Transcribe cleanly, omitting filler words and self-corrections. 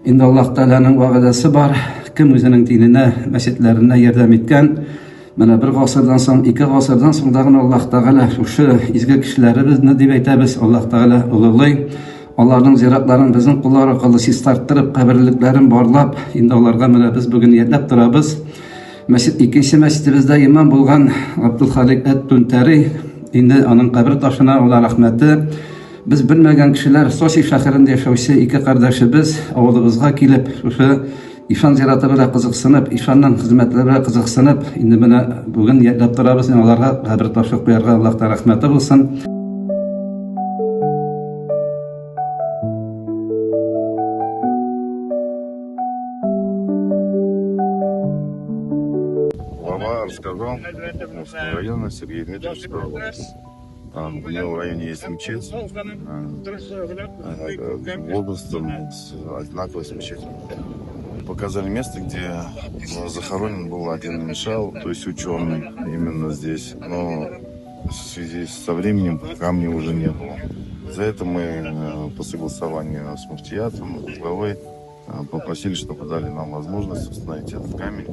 Инде Аллаһ Тәгаләнең вәгъдәсе бар, кем үзенең диненә, мәчетләренә ярдәм иткән, менә бер гасырдан соң, ике гасырдан соң тагын Аллаһ Тәгалә шушы изге кешеләребезне дип әйтәбез, Аллаһ Тәгалә олылый. Аларның зиратларын безнең куллар аркылы чистарттырып, каберлекләрен барлап, инде аларга менә без бүген ниятләп торабыз. Мәчет икенче мәчетебездә имам булган Абдулхалик әт-Түнтәри, инде аның кабер ташына Алла рәхмәте. Без белмәгән кешеләр, Сочи шәһәрендә яшәүче ике кардәшебез авылыбызга килеп, шушы ишан зираты белән кызыксынып, ишанның хезмәтләре белән кызыксынып, инде менә бүген ниятләп торабыз, инде аларга кабер ташы куярга Аллаһ рәхмәте булсын. Глава рассказал, Московского района Сергей Дмитриевич сказал, у него в районе есть мечеть, возрастом одинаково с мечетью. Показали место, где захоронен был один иншал, то есть ученый именно здесь. Но в связи со временем камня уже не было. За это мы по согласованию с муфтиятом, с главой, попросили, чтобы дали нам возможность установить этот камень.